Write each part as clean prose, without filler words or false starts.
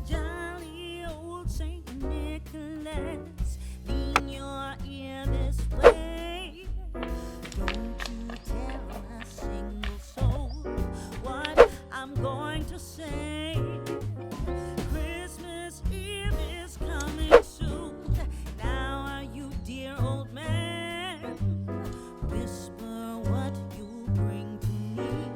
Jolly old Saint Nicholas, lean your ear this way. Don't you tell a single soul what I'm going to say. Christmas Eve is coming soon. Now are you, dear old man? Whisper what you'll bring to me.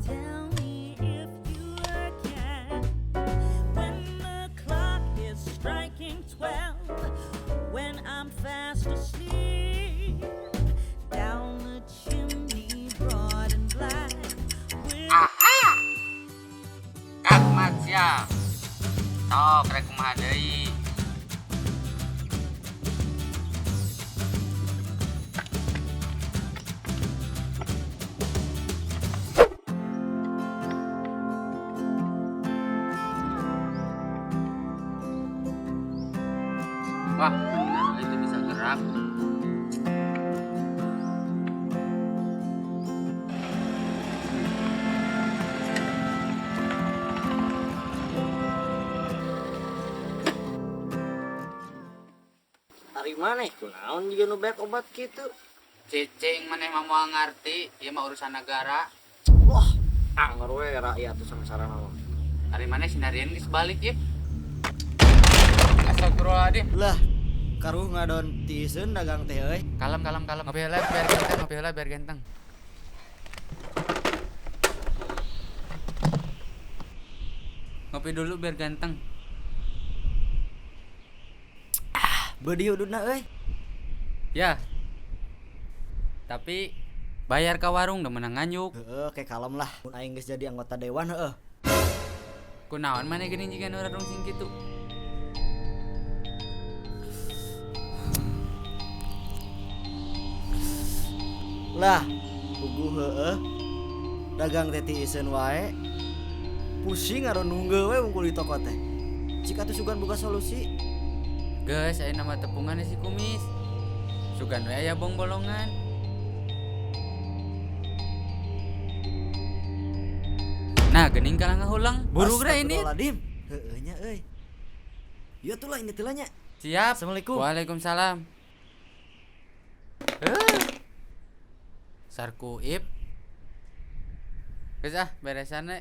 Tell me if you can. When the clock is striking 12, when I'm fast asleep, down the chimney broad and black, with Kak Mat siap. Sok rek kumaha deui. Wah, bener itu bisa gerak. Ari maneh kunaon jiga nu beak obat kitu? Cicing maneh mah moal ngarti, ieu mah urusan negara. Wah, anger we rakyat tuh sangsara mah. Ari maneh sinarieun geus balik ieu. Astagfirullahaladzim. Lah, karuh ngadon tiiseun dagang teh euy. Kalem kalem kalem. Ngopi heula biar ganteng, ngopi heula biar ganteng. Ngopi dulu biar ganteng. Beudi ududna euy. Ya. Tapi bayar ke warung udah menang nganjuk. Heeh, kayak kalem lah. Mun aing geus jadi anggota dewan heeh. Kunaon maneh geuning jiga nu rarungsing kitu? Lah, puguh heeh. Dagang teh tiiseun wae. Pusing ngaron nunggu we unggul di toko teh. Cik atuh sugan boga solusi. Geus aya nama tepungan si kumis. Sugan we aya bong-bolongan. Nah, geuning kalah ngahulang. Buruk re ini. Astagfirullahaladzim. Heeh nya euy. Ieu tuh lah ini teh nya. Siap. Assalamualaikum. Waalaikumsalam. Sarkuib. Geus ah, beresan we.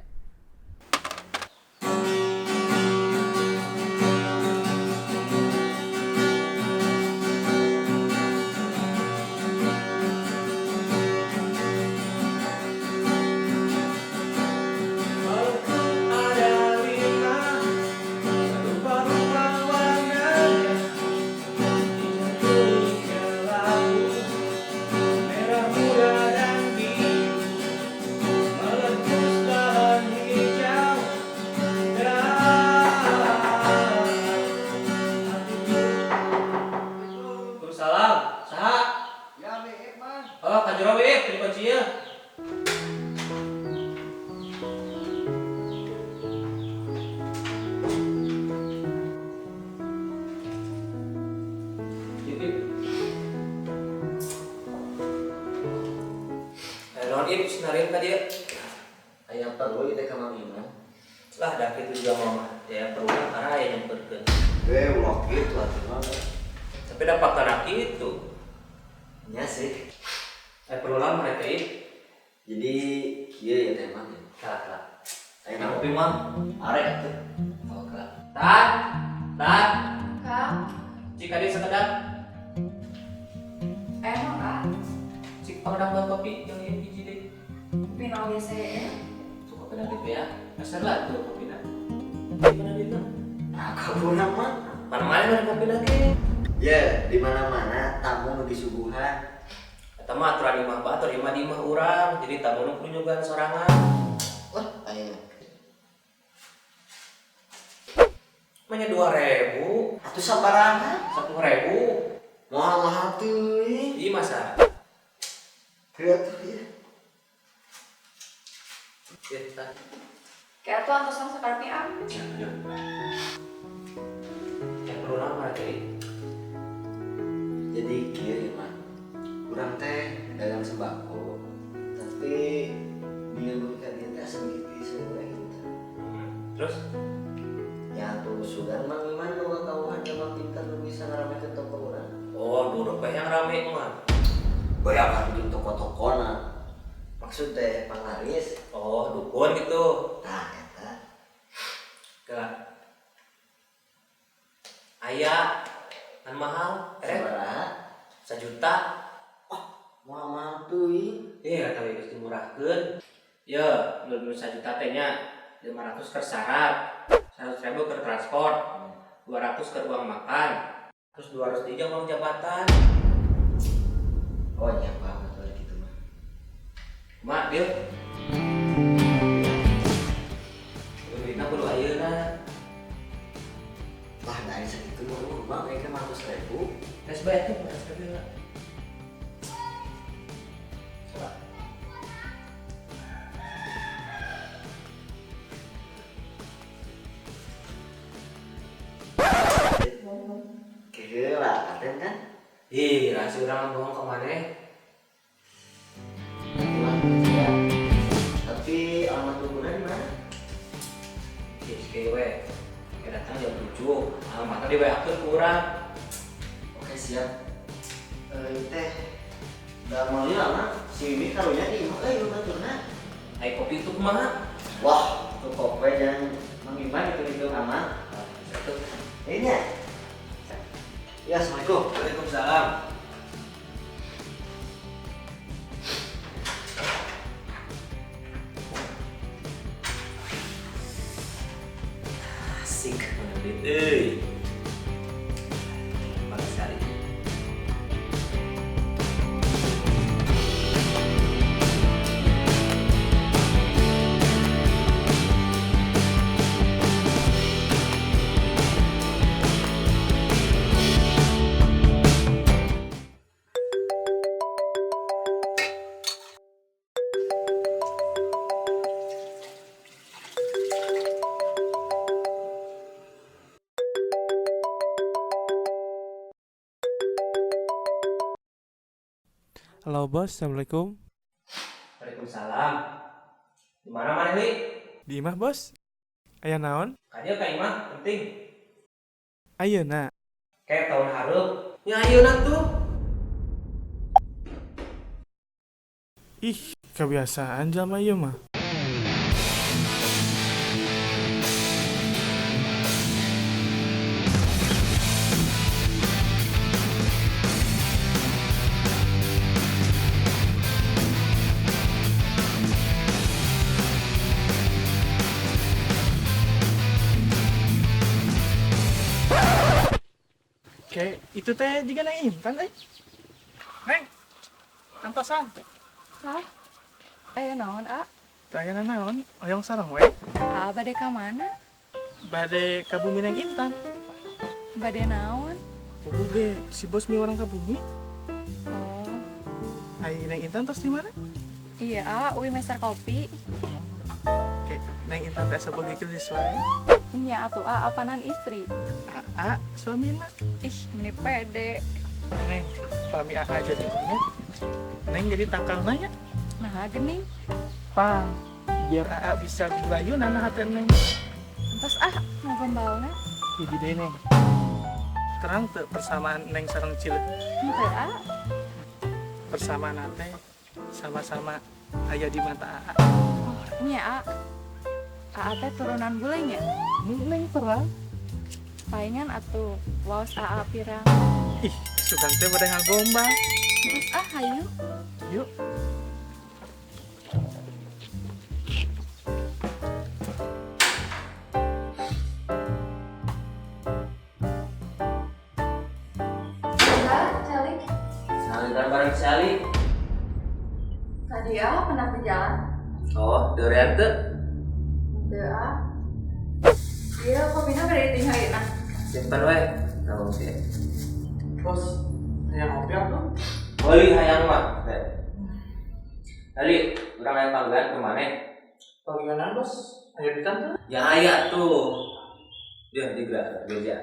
Ada lima, rupa-rupa warnanya, hijau, kuning, kelabu, merah muda dan biru, meletus dalam hijau dan hatiku. Waalaikumsalam. Saha? Ya BE mah. Oh, ka jero we, teu dikunci ieu. Ip, Ip. Eh, naon Ip, sinarin ka dieu? Aya perlu ieu teh ka Mang Iman. Lah, dah kitu juga mama. Ya perlu karena aya nyamperkeun. Gue ulah kitu atuh mah. Tapi da faktana kitu. Nya sih. Eh, perlu lah mereka Ip. Jadi kieu ya teh mah. Kalah, kalah. Aya ngopi mah arek atuh. Oh, kalah. Tat, tat. Kak, Cik adi sekedap. emang kak, Cik pangdang buat kopi yang ini hiji deui. kopi naon biasa ya? Tuh kopi nanti ya. Asal lah tuh kopi na. Mana duitna? Nah, kabur mah. Mana-mana mana kopi lagi. Ya, di mana-mana tamu nu disuguhan. Eta mah aturan imah batur, imah di imah urang. Jadi tamu nu kudu nyuguhan sorangan. Wah, aya. Manya 2000. Atuh sabaraha? 10.000. Mahal-mahal teuing. Iya masa? Heuh atuh ieu. Ya, tah. Kayak tuh antosan sakarep ah. Ya, ya. Ya perlu nama tadi. Jadi kieu ieu mah. Urang teh dagang sembako. Tapi dia beuki ka dieu teh asa gitu sebenarnya gitu. Terus? Ya tuh sugan Mang Iman boga kawuhan jalma pintar nu bisa ngaramekeun toko urang. Oh, duduk bae yang rame mah. Bayangan di toko-tokona. Maksud teh panglaris. Oh, dukun gitu. Tah eta. Kela. Aya ngan mahal, eh Sabaraha? 1 juta. Moal mahal teuing. Iya, tapi geus dimurahkeun. Ya, nu 1 juta teh nya 500 keur syarat, 100.000 keur transport, 200 keur uang makan, terus 200 deui uang jabatan. Oh iya paham atuh ari kitu mah. Mak, deal. Duitna kudu ayeuna. Lah da ari sakitu mah eueuh Bang, aing 500.000. Tes bae tuh, tes bae lah. Coba. Keheula paten kan? Ih, rahasia urang bohong ke maneh. Lah, ya. Tapi alamat dukunna di mana? Oke, we. Kayak datang jam 7. Alamatnya di WA-keun ku urang. Oke, siap. Eh, teh. Da mau lama, si Mimi karunya di imah euy baturna. Ai kopi itu kumaha? Wah, tuh kopi jangan Mang Iman itu aman. Satu. Ini ya. Ya, assalamualaikum. Waalaikumsalam. Asik, mana duit euy. Pagi sekali. Halo bos, assalamualaikum. Waalaikumsalam. Di mana maneh, Li? Di imah bos? Aya naon? Ka dieu ka imah, penting. Ayeuna. Kayak tahun hareup. Nya ayeuna tuh. Ih, kebiasaan jalma ieu mah. Oke, itu teh juga Neng Intan, eh. Neng, antosan. Hah? Aya naon, A? Teu aya naon, hoyong sareng we. A bade ka mana? Bade ka bumi Neng Intan. Bade naon? Puguh ge, si bos miwarang ka bumi. Oh, Ai Neng Intan tos di mana? Iya A, uih meser kopi. Oke, Neng Intan teh asa boga geulis wae. Nya atuh A, apanan istri? Aa, suamina. Ih, meni pede. Neng, pami Aa jadi punya. Neng jadi tangkalna nya. Nah, gening. Pang, biar Aa bisa dilayunan hate Neng. Entos ah, mau gombalna. Hiji deui Neng. Terang teu persamaan Neng sareng Cileuk? Henteu A. Persamaan teh sama-sama aya di mata Aa. Oh, nya A. Aa teh turunan bule nya. Neng terang. Palingan atuh waos Aa pirang. Ih, sugan teh bade ngagombal. Terus ah, hayu. Yuk. Enggak, Calik. Saliran bareng Sali. Tadi ah pernah ke jalan. Oh, durian tuh. Henteu ah. Iya, kopina bade ditinggalin ah. Simpen we. Tahu sih. Bos, hayang ngopi atuh. Beli hayang mah. Tadi urang aya panggilan ke mana? Panggilan bos? Ayo duitan tuh. Ya aya tuh. Dia di gereja.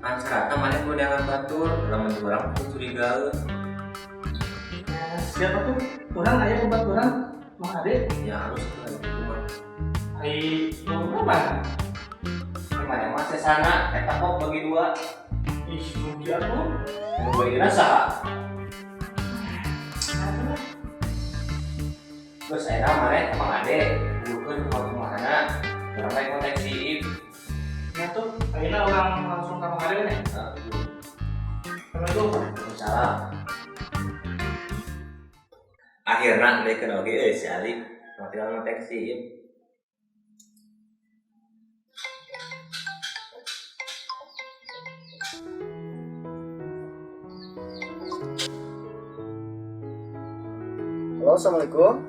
Kan syaratna maneh kudu neangan batur, lamun urang tuh curigaeun. Ya, siapa tuh? Urang aya babaturan Mang Ade. Ya harus tuh ada gitu mah. Ai, mau mana? Mana mah sesana eta kok bagi dua. Ih, rugi atuh. Nu bagina saha? Terus ayeuna maneh ka Mang Ade, bukeun kumaha-kumahana. Urang mah kontak si Iip. Ya tuh, ayeuna urang langsung ka Mang Ade nya. Assalamualaikum. Waalaikumsalam. Akhirna dekeun oge euy si Ali. Tinggal ngontek si Iip. Halo, assalamualaikum.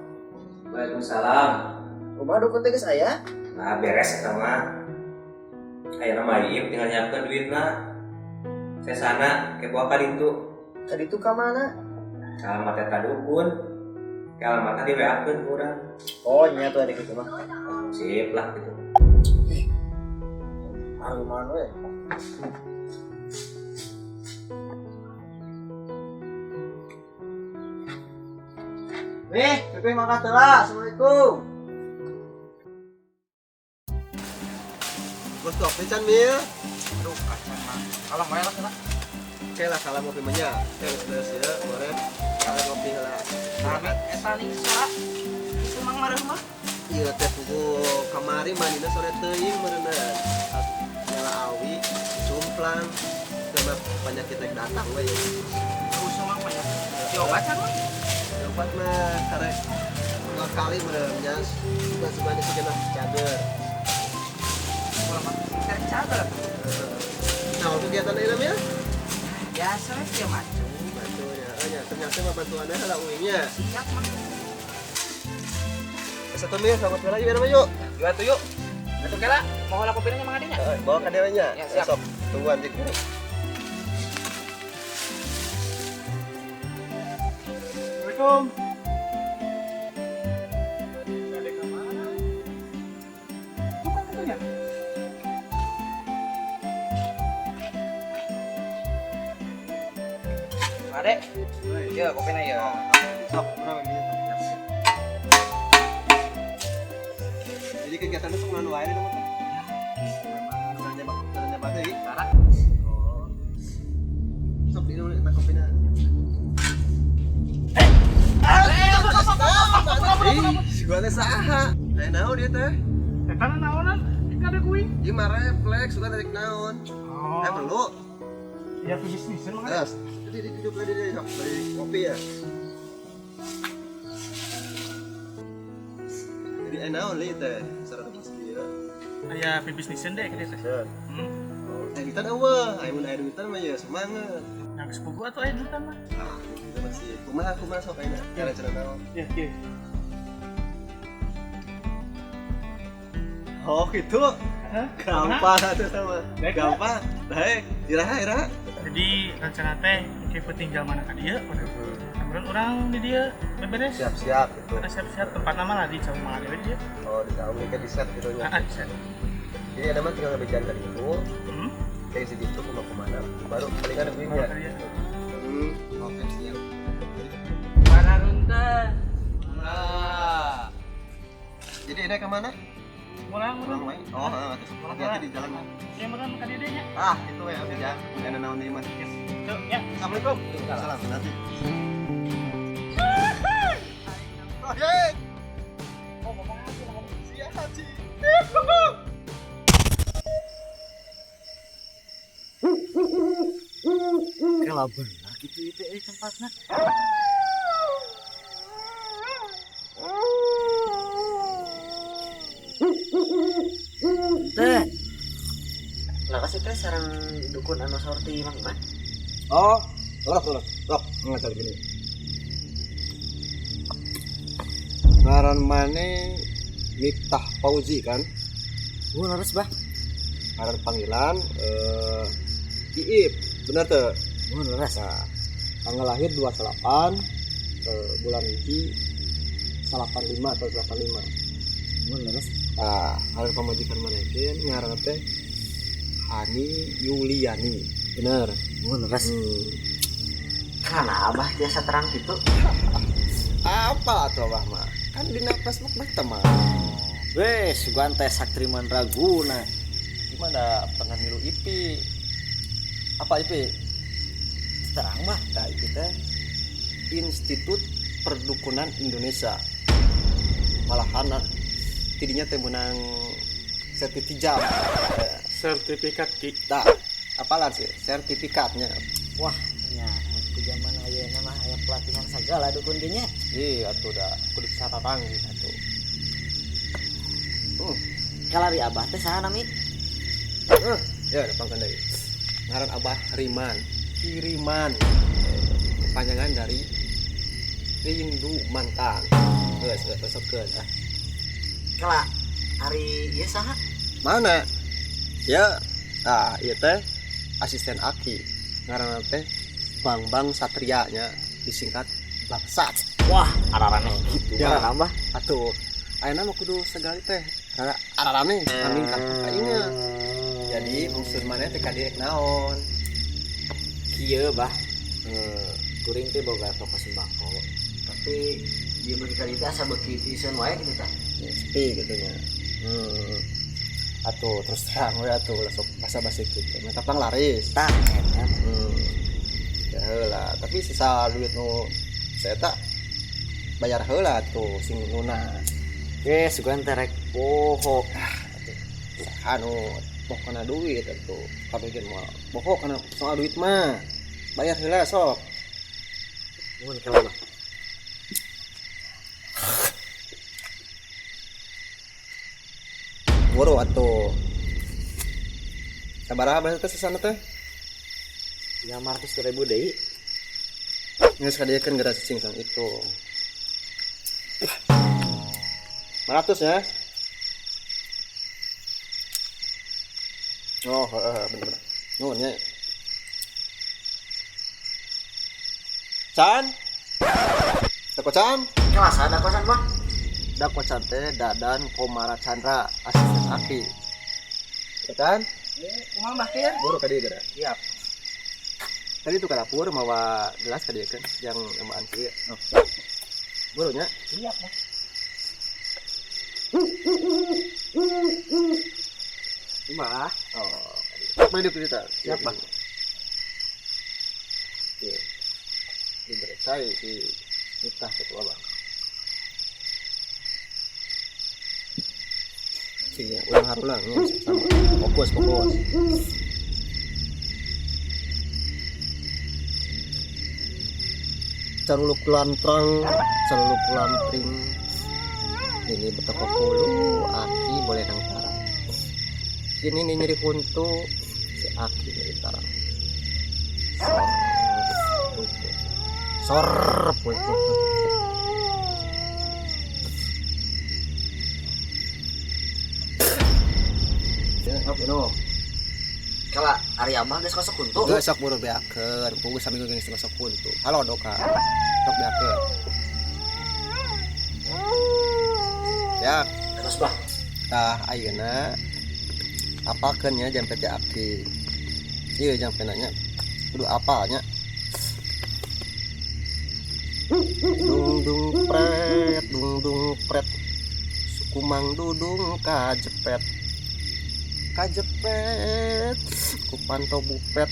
Waalaikumsalam. Rumah dukun teh geus aya? Nah, beres eta mah. Ayeuna mah Iip tinggal nyiapkeun duitna. Sesana kepo ka ditu. Ka ditu ka mana? Alamat eta dukun. Ke alamatna di WA-keun ku urang. Oh, nya tuh ada gitu mah. Sip lah gitu. Haruman we. Nih, Pipih mangkat heula. Assalamualaikum. Bos kopi can Mil. Aduh, kacang mah. Kalah wae lah lah. Oke lah kalah kopi mah nya. Oke, geus ya, kemarin kalah kopi heula. Rame eta nih suara. Itu mang mareuh mah. Ieu teh pugu kamari manina sore teuing meureunna. Nyala awi, cumplang, sama penyakit rek datang we. Usah mang banyak. Diobat kan mah? Obat mah karek dua kali meureun nya suka-sukanya sih kena cager. Ulah mah karek cager. Nah, kegiatan ini namanya? Biasa we kieu macu. Bantunya, oh ya, ternyata mah bantuannya heula uingnya. Siap mah. Satu mil, selamat malam yuk, yuk. Yuk atuh yuk. Atuh kela, mau heula kopina nya Mang Ade nya? Bawa ka dewe nya. Ya, siap. Sok, tungguan di guru. Assalamualaikum. Ada ke mana? Bukan tentunya. Ade, ya kopina ya. Sok, berapa gitu? Jadi kegiatannya tuh nganu wae dong teh. Nanya nyebat deui. Tara. Oh. Sok di dulu eta kopina. Ih, si gua teh saha? Aya naon ieu teh? Eta naonan? Kada kuing. Ieu mah refleks, suka tarik naon. Oh. Eh perlu. Ya bisnis mah. Terus, jadi duduk lagi deh, sok beli kopi ya. Jadi naon li teh, sareng pas kieu. Aya bisnisan deh ka teh. Aya duitan eueuh, aya mun aya duitan mah ya semangat. Nah, geus pugu atuh aya duitan mah. Ah, itu masih kumaha kumaha sok ayeuna. Cara-cara naon? Ya, kieu. Oh, gitu. Hah? Gampang atuh sama. Daek, Gampang. Daek, iraha iraha. Jadi rencana teh ke tinggal mana ka dieu? Kemudian orang di dia beberes. Siap-siap gitu. Kita siap-siap tempat nama lah di Cawang Mang Ade dia. Oh, di Cawang ke di set gitu nya. Ah, di set. Jadi ada mah tinggal ngebejan ka ditu. Dari situ kumaha kemana baru palingan gue nya. Oke, siap. Para runten. Ah. Jadi ada kemana? Mulang, Mulang wae. Oh, heeh, terus hati-hati di jalan mah. Ya mulang ka dieu nya. Ah, itu ya beja. Ada naon deui mah. Tuh, ya. Assalamualaikum. Salam nanti. Oke. Oh, ngomong aja, ngomong. Siap, Ci. Kela bener gitu itu tempatnya. Teh. Lah kasih teh sareng dukun anu sorti Mang Iman. Oh, lorok lorok. Lok, nggak gini. Ngaran mane Miftah Fauzi kan? Gua harus bah. Ngaran panggilan Iip, bener teu? Mun leres. Nah, tanggal lahir 28 bulan hiji 85 atau 85. Mun leres. Nah, ngaran pamajikan maneh ngaranna teh Hani Yuliani. Bener. Mun leres. Karena abah biasa terang gitu. Apa atuh abah mah? Kan dina Facebook mah teh mah. Weh, sugan teh Saktri Mandraguna. Gimana pernah milu IPI? Apa IPI? Terang mah. Nah, IPI teh Institut Perdukunan Indonesia. Malahan tidinya teh menang sertifikat. Sertifikat Ki. Nah, apalah sih sertifikatnya. Wah, nya ku zaman ayeuna mah aya pelatihan sagala dukun ge nya. Iya, atuh da kudu sararang gitu. Kalari abah teh saha nami? Ya, dapangkeun deui. Ngaran abah Riman, Kiriman. Kepanjangan dari Rindu Mantan. Geus, resepkeun ah. Kala ari ieu saha? Mana? Ya, ah ieu teh asisten Aki. Ngaranna teh Bang Satria nya, disingkat Bangsat. Wah, araraneh gitu. Ya. Ngaran abah. Atuh, ayeuna mah kudu sagali teh. Rada araraneh ngamingkat ka ieu. Jadi maksud maneh teh ka dieu rek naon? Kieu bah. Kuring teh boga toko sembako. Tapi ieu beuki ka dieu teh asa beuki tiiseun wae gitu tah. Ya, sepi gitu nya. Atuh terus terang we atuh lah sok basa-basi gitu. Mata pang laris. Tah eta. Ya heula, tapi sisa duit nu saeta bayar heula tuh sing nuna. Ge sugan teh rek poho. Saha nu pokona duit atuh. Kabeh ge moal poho kana soal duit mah. Bayar heula sok. Mun kala bah. Boro atuh. Sabaraha bahasa teh sesana teh? 500.000 deui. Geus kadieukeun geura cicing sang itu. 500 ya. Oh, heeh, bener-bener. Nuhun nya. Chan. Dako Chan. Kelas ada kosan mah. Dako Chan teh Dadan Komara Chandra, asisten Aki. Chan, Kumaha Mbah Kir? buru ka dieu geura. Siap. Tadi tuh ke dapur mawa gelas ka dieu kan yang emaan kieu. Oh. Buru nya. Siap, Mbah. Mbah. Oh, sok main di cerita. Siap, Mbah. Iya. Diberi si Miftah ketua bang. Iya, ulang harulang ya, sama. Fokus, fokus. Caruluk lantrang, caruluk lantring. Ini betapa puluh aki boleh nang tarang. Ini nih nyeri huntu si aki nyeri tarang. Sor, sor, Ya, no. Kala ari abah geus kosok huntu. Geus sok buru beakeun, puguh saminggu geus masuk huntu. Halo doka. Sok beakeun. Ya, Terus bah. tah ayeuna apalkeun nya jam PT Aki. Ieu jam nya kudu apal nya. Dung dung pret, dung dung pret. Sukumang dudung kajepet. Kajepet ku panto bupet,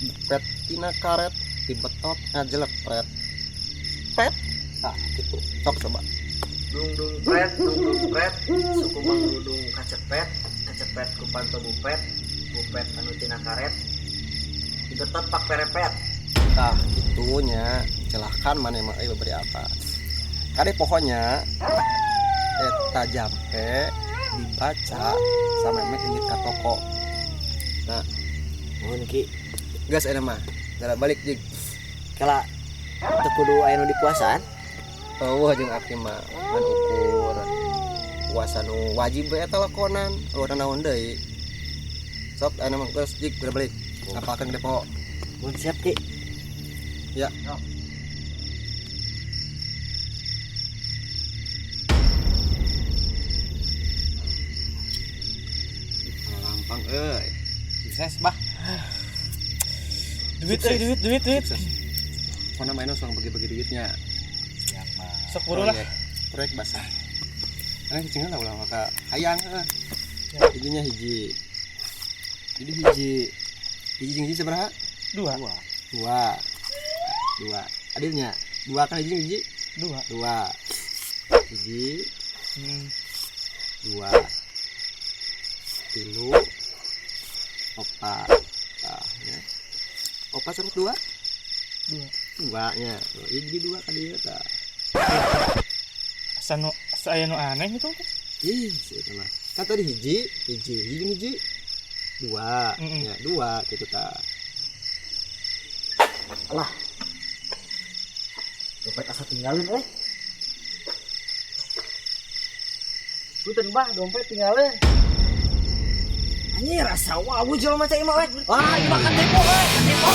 bupet tina karet dibetot ngajelek pret. Pret. Tah gitu. Sok coba. Dung dung pret, dung dung pret, sukumang dudung kacepet, kacepet ku panto bupet, bupet anu tina karet. Dibetot pak perepet. Tah gitunya celahkan mana emang euy beri apa. Kade pokoknya eta jampe dibaca sama emek indit ka toko. Nah, Nuhun Ki. gas eta mah. Gara balik jig. Kala teu kudu aya nu dipuasaan. Eueuh jeung aki mah ngan ukur puasa nu wajib we eta lakonan, eueuh naon deui. Sok anu mah geus jik udah balik. Apalkeun ke depo. Mun siap Ki. Ya. Lampang euy. Sukses, Bah. Duit euy, duit, duit, duit. Sukses. Pokona mah langsung bagi-bagi duitnya. Siap, Bah. Sok buru lah. Proyek, proyek basah. Karena cicingnya lah ulah maka hayang heeh. Hijinya hiji. Jadi hiji. Hiji jeung hiji sabaraha? Dua. Dua. Dua. Adilnya dua kan hiji jeung hiji? Dua. Dua. Hiji, dua. Tilu. Opat. Tah, ya. Opat sama dua? Dua. Dua nya. Tuh, jadi dua kan ieu tah. Asa nu asa aya nu aneh gitu. Ih, si eta mah. Kan tadi hiji, hiji, hiji jeung hiji. Dua, ya, dua gitu tah. Alah. Dompet asa tinggalin euy. Punten Bah, dompet tinggalin. Anjir, asa wawuh jelema teh imah euy. Wah, ieu mah ka depo euy, ka depo.